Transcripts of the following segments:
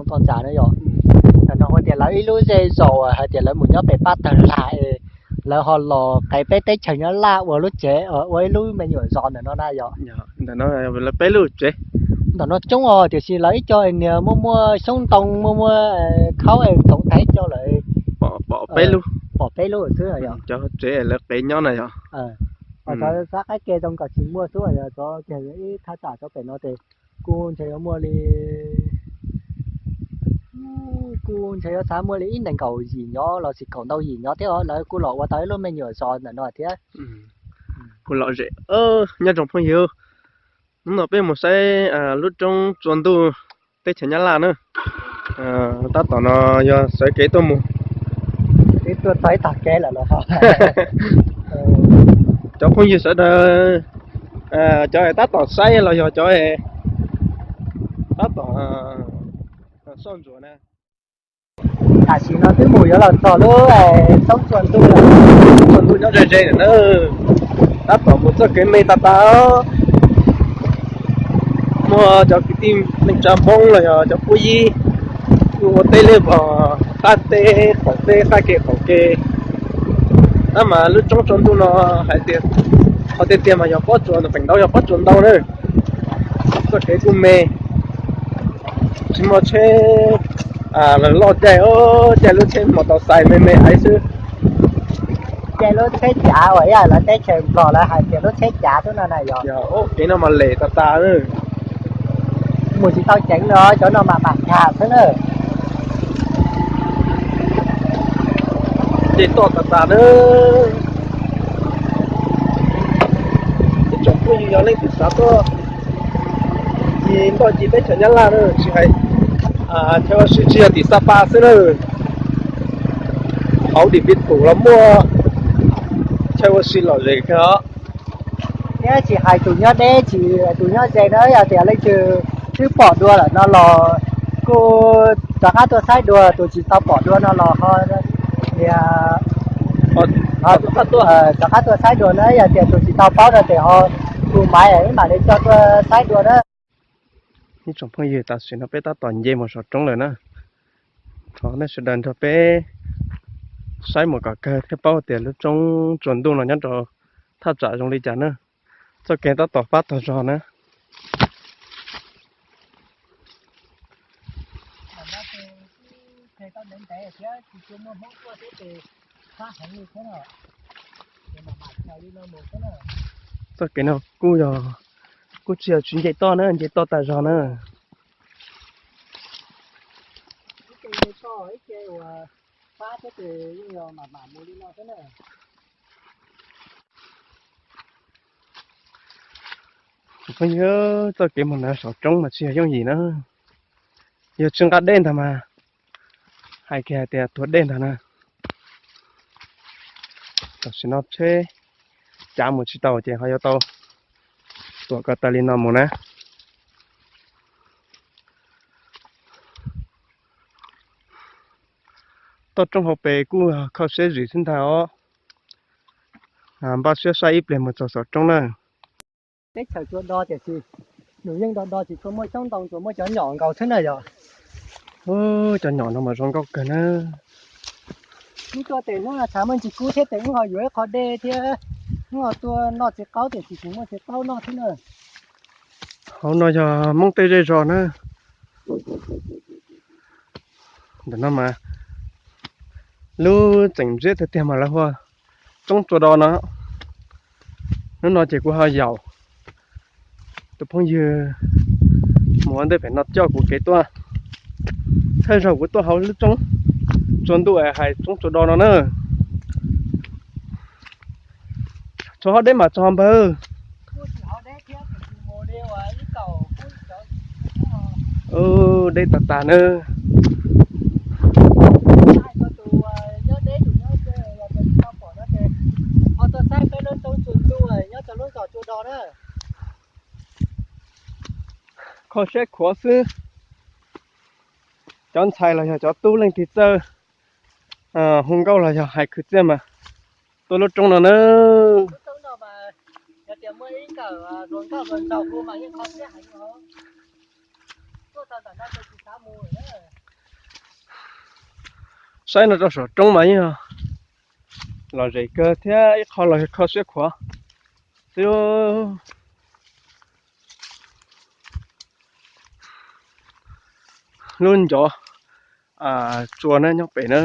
Koj ntxam no yog, ntawm no hu tias lawv ib lub zej zos hais tias lawv mus nyob pem Pab Tawg Lag es lawv ho los qev peb teb chaws Nyab Laj ua lub tsev, ua ib lub me nyuam zos ntawm no na yog. Ntawm no lawv peb lub tsev. Ntawm no coob os, tiam sis lawv ib co niag muaj muaj xyoob ntoo, muaj muaj khaub es ntxoov tag ib co lawm. Pom peb lub, pom peb lub xwb yog. Cov tsev lawv qev nyob na yog. Cov sab qab ke zoo nkaus tsis muaj xwb, yog cov kiag ib thaj tsam cov pem no ces kuj ntshe yuav muaj li, kuj ntshe yuav xav muaj li ib nees nkaum yim nyob los sis kaum ntau yim nyob thiab os, lawv kuj los ua tau ib lub me nyuam zos ntawm no thiab. Kuj lom zem nyob tsoom phooj ywg. Hnub no peb mus saib lub roob tsua ntuj teb chaws Nyab Laj na. Tab tom no yog sawv kev tuaj mus, tuaj txog ib tog kev lawm los. Cov phooj ywg sawv daws, cov tab tom saib los yog cov tab tom soj ntsuam na. Tam sim no twb mus yuav los txog lub roob tsua ntuj, tsua ntuj nyob ze ze lawm na. Tab tom mus txoj kev me tas tas. Muaj cov kwv tij neej tsa Hmoob los yog cov pub yib kuj ua teb liaj vog qab teb qaum teb qab ke qaum ke. Tab mas lub roob tsua ntuj no hais tias qhov tiag tiag mas yog pob tsuas, feem ntau yog pob tsuas ntau na. Txoj kev kuj me, tsis muaj tsheb loj caij, caij lub tsheb mos tau xais me me aiv xwb. Caij lub tsheb cav uas ib yam lawv teb chaws Nplog lawv hais tias lub tsheb cav xwb no na yog. Kev no mas lem tas tas. Mus tsis tau ceev li, cov no mas mam nkag xwb na. Nce toj tas tas na. Ib tsoom phooj ywg yog leej twg xav tuaj ci nroj ci teb chaws Nyab Laj na, tsis hais chaw ua si, tsis yog tim Xa Pas xwb na, hauv Điện Biên Phủ los muaj chaw ua si lom zem kawg os. Thiab tsis hais tus nyob deb tsis tus nyob ze na, yog tias leej twg twb pom dua lawm no los kuj rov qab tuaj saib dua, tus tsis tau pom dua no los ho, rov qab tuaj saib dua na, yog tias tus tsis tau paub no ces ho hu maiv wb mam li coj tuaj saib dua na. Ib tsoom phooj ywg, tam sim no peb tab tom nce mus saum roob lawm na. Thov nej sawv daws nrog peb saib mus kom kawg thiaj paub tias lub roob tsua ntuj no nyob rau thaj tsam zoo li cas na. Txoj kev tab tom pab tog zog na. Txoj kev no kuj yog, kuj tsis yog tsis nce toj na, nce toj tas zog na. Phooj ywg, txoj kev mus ntawd saum roob mas tsis yog yooj yim na. Yog tsis nqa dej ntag mas hais kiag hais tias tuag dej ntag na. Tam sim no tsheb cav mus tsis tau ces ho yuav tau tuam ko taw li no mus na. Toj roob hauv pes kuj kho siab zim xwb ntag os. Npaj siab saib ib pliag mus txog saum roob na. Teb chaws tsuas do tiam sis nws yeej do do tsis tshua muaj xyoob ntoo, tsuas muaj cov nyom nkaus xwb na yog. Cov nyom no mas zoo nkauj kawg na. Hnub tuaj tes hnub no tshav muaj ntsis kub thiab tes ub ho yuav ib qho dej thiab, hnub no tuaj noj txiv qaub tiam sis tsis muaj txiv qaub noj thiab na. Hauv no yog Hmoob tej zej zos na. Ntawm no mas lub tseem ntsiab tiag tiag mas lawv hu ua roob tsua do no. Hnub no ces kuv ho yaum tus phooj ywg mus ua ntej pem no coj kuv kev tuaj. Thawj zaug kuv tuaj hauv lub roob tsua ntuj hais roob tsua do no na. Tshuav ho deb mas tshuav npawg. Deb tas tas na. Kho siab khuav xwb. Cov ntxhais los yog cov tub leej twg txawj hu nkauj los yog hais kwv txhiaj mas tuaj lub roob no na. Saib no rau saum roob mas yeej lom zem kawg thiab ib qho los kho siab khuav xwb. Lub ncov tsua na nyob pem na.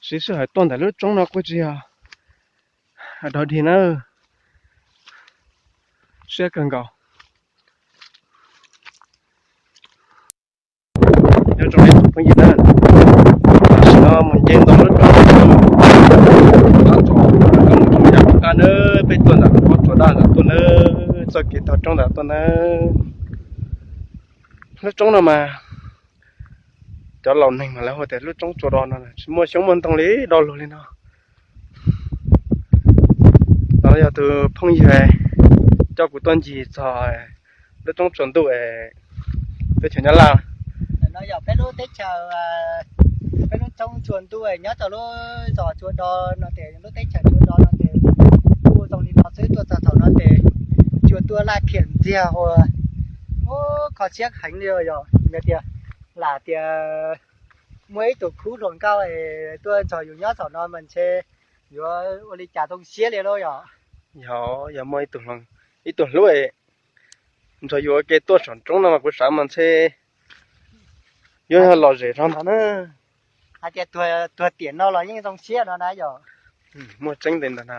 Siv sij hawm tuaj ntawm lub roob no kuj tsis yog dog dig na, siab kawg nkaus. Nyob zoo ib tsoom phooj ywg na, tam sim no mus nce ntawm lub roob, qab na, peb tuaj ntawm qhov tsua daj ntawd tuaj na, txoj kev taug roob ntawd tuaj na. Lub roob no mas cov laus neeg mas lawv hu tias lub roob tsua do no tsis muaj xyoob muaj ntoo li do luag li no. Ntawm no yog tus phooj ywg coj kuv tuaj ncig txog lub roob tsua ntuj teb chaws Nyab Laj. Ntawm no yog peb lub teb chaws, peb lub roob tsua ntuj nyob rau lub zos tsua do no ces lub teb chaws tsua do no ces kuj zoo li no xwb, tuaj txog thaum no ces cua tuaj laj khiam ntxiag ua, ub, kho siab heev li yog, yog tias lam tias muaj ib tug khub hluas nkauj es tuaj nrog yus nyob thaum no mas ntshe yuav ua li cas zoo siab li lauj yog. Yog, yog muaj ib tug, ib tug hlub nrog yus ua ke tuaj saum roob no mas kuv xav mas ntshe yuav yog lom zem rau ntag na. Hais tias tuag tiam no los yeej zoo siab no na yog. Muaj tseeb li ntawd na.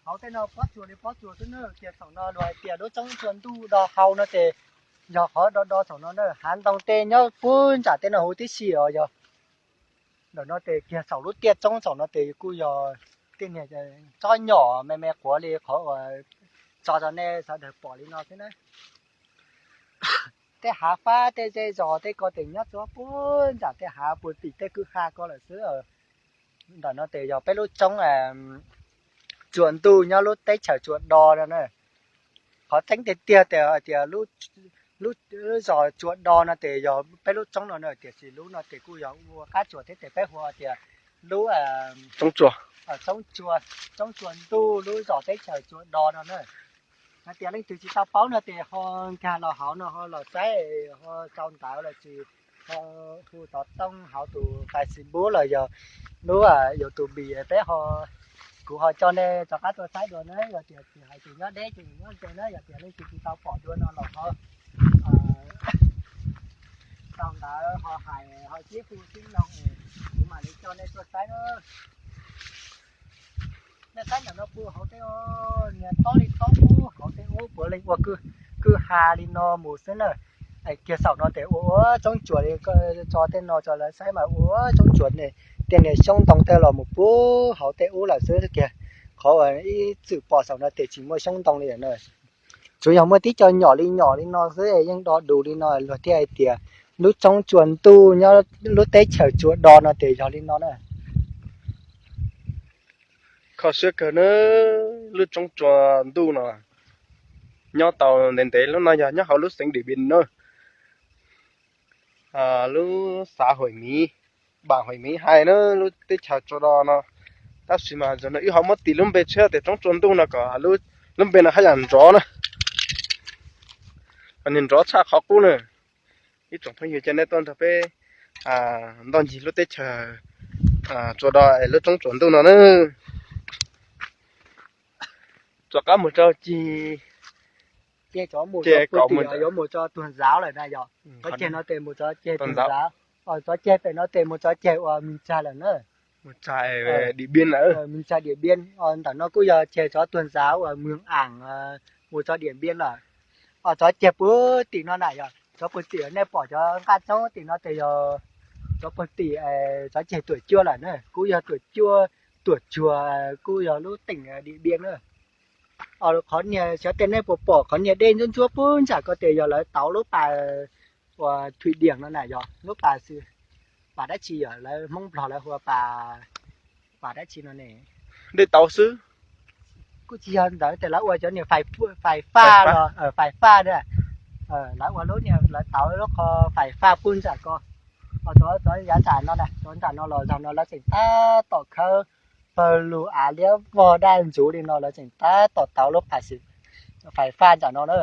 Hauv tej no pob tsuas li pob tsuas xwb na, tias thaum no luag hais tias lub roob tsua ntuj do hau no ces yog qhov do do thaum no na, hav ntoo tej nyob puag nram tej no huv tib si os yog. Ntawm no ces kiag saum lub tiaj roob saum no ces kuj yog tej niag tsob nyom me me quav li qhov uas tso rau nej sawv daws pom li no xwb na. Tej hav fab tej zej zos tej ko ces nyob tsuab puag nram tej hav puag tim tej kwj ha ko lawm xwb. Ntawm no ces yog peb lub roob tsua ntuj nyob lub teb chaws tsua do no na. Qhov tseeb tiag tiag ces hais tias lub zos tsua do no ces yog peb lub roob no na, tiam sis lub no ces kuj yog ua qab tsuas thiab ces peb hu tias lub roob tsua, roob tsua ntuj lub zos teb chaws tsua do no na. Hais tias leej twg tsis tau paub no ces ho nkag los hauv no ho los saib, ho sau ntawv los sis ho hu xov tooj hauv tus Facebook los yog lub YouTube peb ho, kuv ho coj nej rov qab tuaj saib dua na. Yog tias tsis hais tias nyob deb ces nyob ze na, yog tias leej twg tsis tau pom dua no los ho sau ntawv ho hais ho sib hu sib nug, kuv mam li coj nej tuaj saib na. Nej saib ntawm no puag hauv tej niag tob li tob ub, hauv tej ub puav leej ua kwj ha li no mus xwb na. Kiag saum no ces ua ua tsoob tsuas li, tso tej no tso lawv saib mas ua tsoob tsuas ne, tej niag xyoob ntoo tej los mus puag hauv tej ub lawm xwb kiag. Qhov uas ib txwm pom saum no ces tsis muaj xyoob ntoo li na. Tsuas yog muaj tib co nyom li nyom li no xwb yeej do dus li no luag thiaj hais tias lub tsoob tsua ntuj nyob lub teb chaws tsua do no ces yog li no na. Kho siab kawg na, lub tsoob tsua ntuj no nyob tau ntev ntev, lub no yog nyob hauv lub xeev Điện Biên na. Lub xã Hội Mỹ, bản Hội Mỹ hai na, lub teb chaws tsua do no. Tab sis mas zaum no wb ho muab tis lub npe tshiab tias tsoob tsua ntuj no kom lub npe no haj yam nrov na, nrov tshaj qhov qub na. Ib tsoom phooj ywg, coj nej tuaj nrog peb ntoj ncig lub teb chaws tsua do es lub tsoob tsua ntuj no na. Rov qab mus rau ceg, ceg kom mus, yuav mus rau tuag nzav lawm na yog. Qhov ceg no ces mus rau ceg tuag nzav, cov ceg pem no ces mus rau ceg uas Mường Chà lawm na. Mường Chà Điện Biên lawm. Mường Chà Điện Biên, ntawm no kuj yog ceg cov tuag nzav uas Mường Ảng mus rau Điện Biên lawm. Cov ceg puag tim no na yog cov puag tim nej pom cov nqaj tsoob tim no ces yog cov puag tim cov ceg Tuam Cuaj lawm na, kuj yog Tuam Cuaj, Tuam Cuaj kuj yog lub tỉnh Điện Biên na. Qhov niag xyov tej nej puas pom qhov niag dej ntsuab ntsuab puag ntsam ko ces yog lawv tauv lub pas uas Thụy Điển no na yog lub pas, pas dab tsi yog lawv Hmoob Nplog lawv hu ua pas, pas dab tsi no ne? Dej tauv xwb. Kuj tsis yog ntawd tias lawv ua cov niag fais faj los fais faj na. Lawv ua lub niag lawv tauv lub qho fais faj puag ntsam ko. Os, tov tov yav nram no na, tov nram no los zaum no lawv tseem tab tom khawb pawg lug av liab vog daj ntsuv li no, lawv tseem tab tom tau lub phais, fais faj nram no na.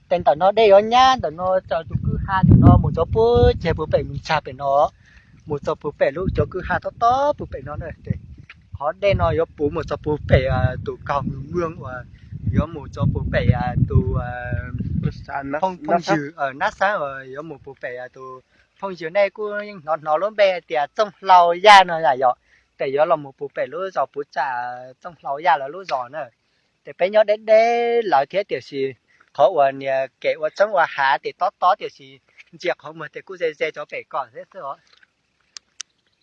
Ces ntawm no dej yuav nyab ntawm no txog tus kwj ha ntawm no mus txog puag ceg puag pem mus txog pem no, mus txog puag pem lub cov kwj ha tob tob puag pem no na. Ces qhov dej no yuav puv mus txog puag pem tus kaug mus muag uas yuav mus txog puag pem tus phooj ywg nab xab uas yuav mus puag pem tus phooj ywg nej kuj yeej hnov hnov lub npe hais tias Txooj Hlau Yaj no yom. Ces yuav los mus puag pem lub zos puv tsam Txooj Hlau Yaj lawv lub zos na. Ces peb nyob deb deb lawv thiab tiam sis qhov uas niag kev ua txoob ua hav ces tob tob tiam sis ntsia qhov muag ces kuj ze ze rau pem kom thiab xwb os.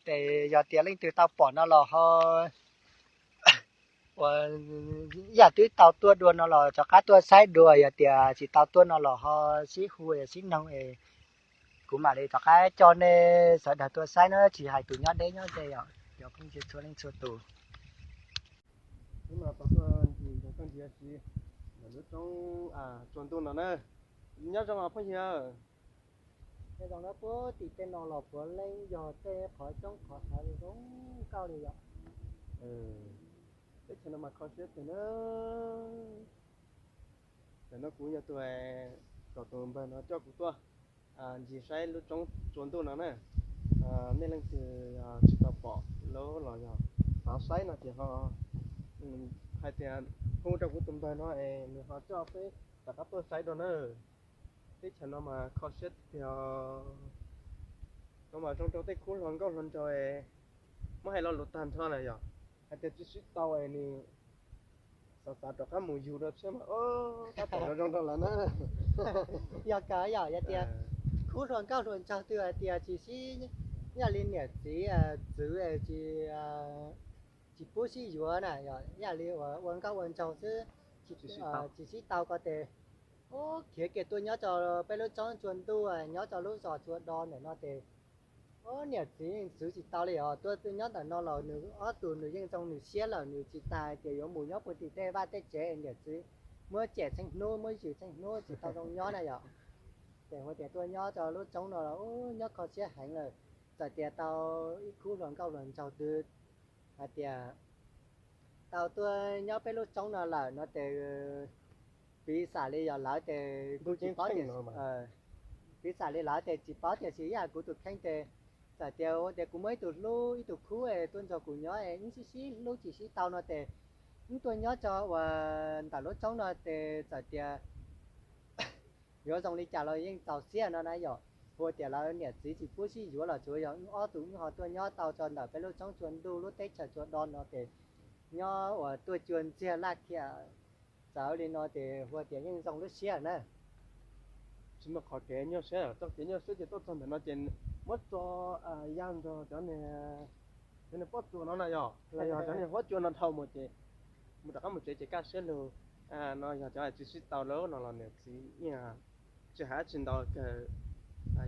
Ces yog tias leej twg tau pom no los ho uas yam twb tau tuaj dua no los rov qab tuaj saib dua, yog tias tsis tau tuaj no los ho sib hu sib noog es kuv mam li rov qab coj nej sawv daws tuaj saib na, tsis hais tus nyob deb nyob ze os, cov phooj ywg txhua leej txhua tus. Hnub no tau tuaj ncig ntawm koj ntsia si ntawm lub roob Tsua Ntuj no na. Nyob zoo os phooj ywg. Tej zoo na, puag tim tej no los puav leej yog tej qhov roob qhov hav zoo nkauj li yom. Teb chaws no mas kho siab tiag na. Ntawm no kuv yog tus kom tus npawg no coj kuv tuaj ncig saib lub roob Tsua Ntuj no na. Nej leej twg tsis tau pom lawm los yog xav saib no ces ho hais tias hu rau kuv tus npawg no es nws ho coj peb rov qab tuaj saib dua na. Teb chaws no mas kho siab tiag. No mas zoo rau tej khub hluas nkauj hluas nraug es muab hais lo lus tag nrho na yom. Hais tias tsis sib tau es nws xav xav rov qab mus yug dua tshiab mas tab tom zoo zoo rau lawv na. Yog kawg yom, yog tias khub hluas nkauj hluas nraug twg hais tias tsis sib, yam li niam txiv txwv tsis pub sib yuav na, yam li ua nkauj ua nraug xwb, tsis sib tau ko tes, khiav kiag tuaj nyob rau peb lub roob Tsua Ntuj, nyob rau lub zos Tsua Do ntawm no tes, niam txiv yeej txwv tsis tau li os. Tuaj nyob ntawm no los nws ob tug nws yeej zoo nws siab lawm, nws tsis tas hais tias yuav mus nyob puag tim tej vaj tej tsev, niam txiv muab cem tsheej hnub muab yws tsheej hnub tsis tau zoo nyob na yom. Ces ua tias tuaj nyob rau lub roob no los nyob kho siab heev lawm. Txawm tias tau ib khub hluas nkauj hluas nraug twg hais tias tau tuaj nyob peb lub roob no lawm no ces piv xam li yog lawv ces kuv tsis paub tias, piv xam li lawv ces tsis paub tiam sis yam kuv tus kheej ces txawm tias ua tias kuv muaj ib tug hlub ib tug khub es tuaj nrog kuv nyob es wb sib sib hlub tsis sib tau no ces wb tuaj nyob rau uas ntawm lub roob no ces txawm tias yuav zoo li cas los yeej txaus siab no na yom. Ua tias lawv niam txiv tsis pub sib yuav los tsuav yog wb ob tug wb ho tuaj nyob tau rau ntawm peb lub roob Tsua Ntuj lub teb chaws Tsua Do no ces nyob uas tuaj cua ntxiag laj kiag txawv li no ces ua tias yeej zoo lub siab na. Tsis muaj qhov kev nyuaj siab, txoj kev nyuaj siab ces tuaj txog ntawm no ces muab tso ya nrog cov niag, cov niag pob tsuas no na yom, los yog cov niag huab cua no dhau mus ces mus rov qab mus tsev ces kaj siab lug. No yog cov tsis sib tau lawm no los niam txiv tsis hais tsis ntau kawg,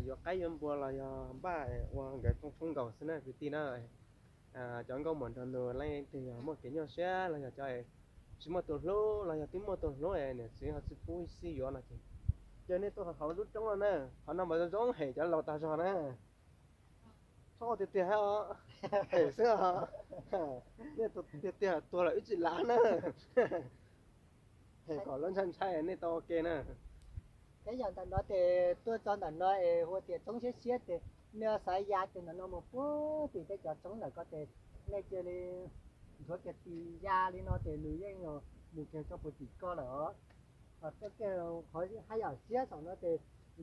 yuav qaib yuav npua los yog npaj ua nkawd tshoob nkaus xwb na kwv tij na. Cov nkauj muam nraug nus leej twg yog muaj kev nyuaj siab los yog cov tsis muaj tus hlub los yog twb muaj tus hlub es niam txiv ho tsis pub sib yuav no ces, ces nej tuaj hauv lub roob no na, qhov no mas zoo hem cov laus tag zog na. Txhob tiag tiag os, hem xwb os. Nej tiag tiag tuag lawm wb tsis lav na. Hem kom lawv ntshai ntshai nej tau ua ke na. Thiab yog ntawm no ces tuaj txog ntawm no es ua tias txoob siab siab ces nej xav ya kiag ntawm no mus puag tim tej cov txoob ntawm ko ces nej cia li nthuav kiag tis ya li no ces nws yeej mus kiag rau puag tim ko lawm os. Qhov haj yam siab saum no ces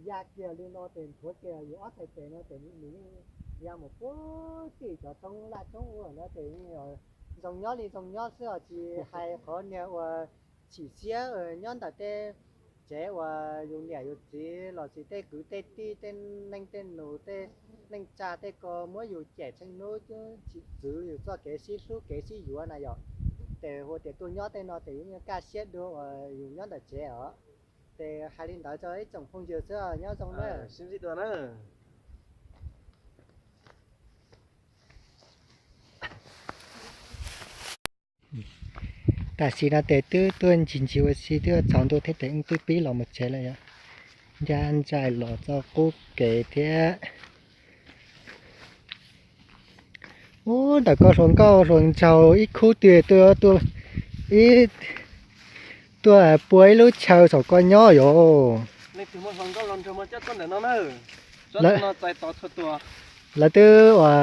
ya kiag li no ces nthuav kiag yus ob txhais tes no ces nws yeej ya mus puag tim cov txoob laj txoob ub no ces zoo nyob li zoo nyob xwb os, tsis hais qhov niag uas chim siab nyob ntawm tej tsev uas yus niam yus txiv los sis tej kwv tej tij tej neej tej nus tej neej tsa tej ko muab yus cem tsheej hnub tsis txwv yus txoj kev sib hlub kev sib yuav na yom. Ces ua tias tuaj nyob tej no ces yeej kaj siab dua uas yus nyob ntawm tsev os. Ces hais li ntawd rau ib tsoom phooj ywg xwb, nyob zoo na. Sib ntsib dua na. Tam sim no ces twb tuaj ncig ncig ua si twb tsaus ntuj thiab ces wb twb pib los mus tsev lawm yom. Ncaj nraim los txoj qub kev thiab Ub, ntawm ko hluas nkauj hluas nraug ib khub twg tuaj, tuaj ib, tuaj pua ib lub chaw saum ko nyob yom. Lawv twb ua,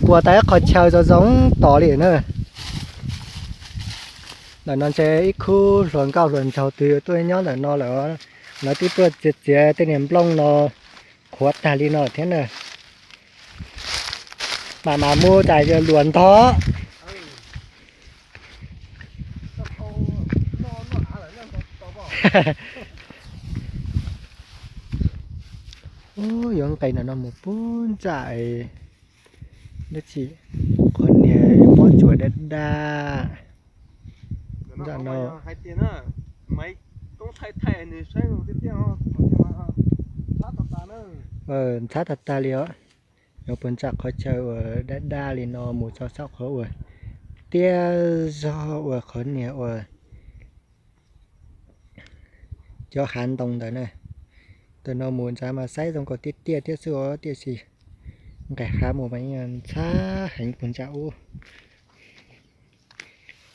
ua tau ib qho chaw zoo zoo tos li na. Ntawm no ntshe ib khub hluas nkauj hluas nraug twg tuaj nyob ntawm no lawm. Lawv twb tuaj txiav txiav tej niag nplooj no qhuav tag li no thiab na. Mam mam mus tas luag ntog. Ub, yuav nqes ntawm no mus puag ntsaj, lub tsis, qhov niag pob tsuas daj daj. Ntsaj no ntxhab tag tag li os. Yuav puag ntsaj qhov chaw uas daj daj li no mus txog saum qhov uas tiaj zog uas qhov niag uas cov hav ntoo ntawd na. Ntawm no mus ntxhab mas saib zoo nkaus tiaj tiaj thiab xwb os, tiam sis nqes hav mus mas yeej ntxhab heev puag ntsaj ub.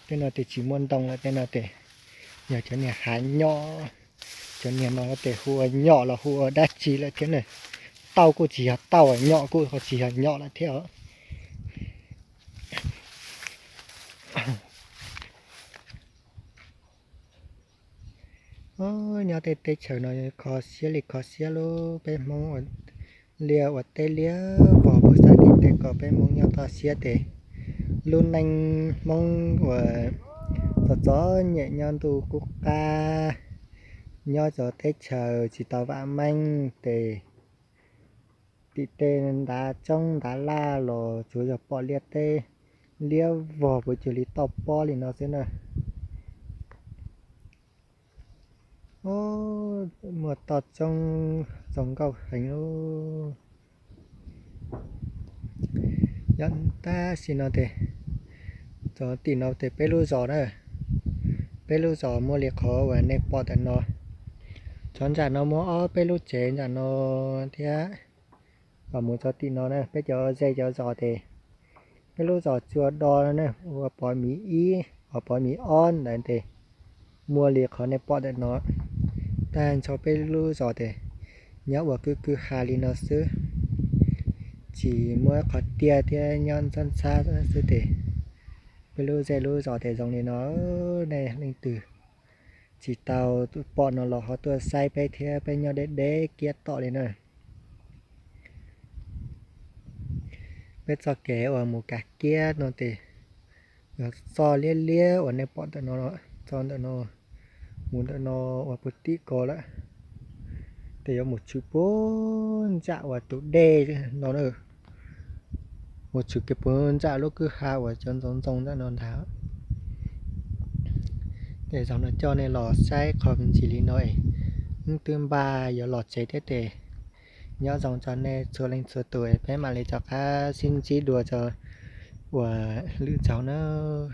Tej no tes tsis muaj ntoo lawm, tej no tes yog cov niag hav nyom. Cov niag no tes hu ua nyom los hu ua dab tsi lawm thiab na. Tauj kuj tsis yog tauj, nyom kuj tsis yog nyom lawm thiab os. Nyob tej teb chaws no kho siab li kho siab lub peb Hmoob ua liaj ua teb liab vog puag sab tim tej ko, peb Hmoob nyob toj siab tes lub neej Hmoob uas txom txom nyem nyob ntuj qub qab, nyob cov teb chaws tsis tau vam meej tes tim tej ntav tsoob ntav laj los tsuas yog pom liaj teb liab vog puas cuag li toj pob li no xwb na. Muaj toj tsoob zoo nkauj heev lub. Yog tab sis no tes, txog tim no tes peb lub zos na, peb lub zos muaj li qhov uas nej pom ntawm no. Txog ntsam no muaj ob peb lub tsev ntsam no thiab. Los mus txog tim no na, peb cov ze cov zos tes peb lub zos tsuas do na, ua Pov Miv ib, ua Pov Miv ob ntawd tes muaj li qhov nej pom ntawm no. Tag nrho peb lub zos tes nyob ua kwj kwj ha li no xwb, tsis muaj qhov tiaj thiab nyob ntxhab ntxhab xwb tes peb lub zej lub zos tes zoo li no. Nej leej twg tsis tau pom no los ho tuaj saib peb thiab, peb nyob deb deb kiab tom li na. Peb txoj kev uas mus Kav Kiab no tes yog txoj liab liab uas nej pom ntawm no, txoj ntawm no mus ntawm no ua puag tim ko lawm. Tes yuav mus tshwm puag ntsam uas tus dej no na, mus tshwm kiag puag ntsam lub kwj ha uas cov ntxoov ntxoo ntawm no ntag. Tes zaum no coj nej los saib qhov me ntsis li no es wb twb npaj yuav los tsev thiab tes nyob zoo tso nej txhua leej txhua tus, peb mam li rov qab sib ntsib dua rau uas lwm zaus nawb.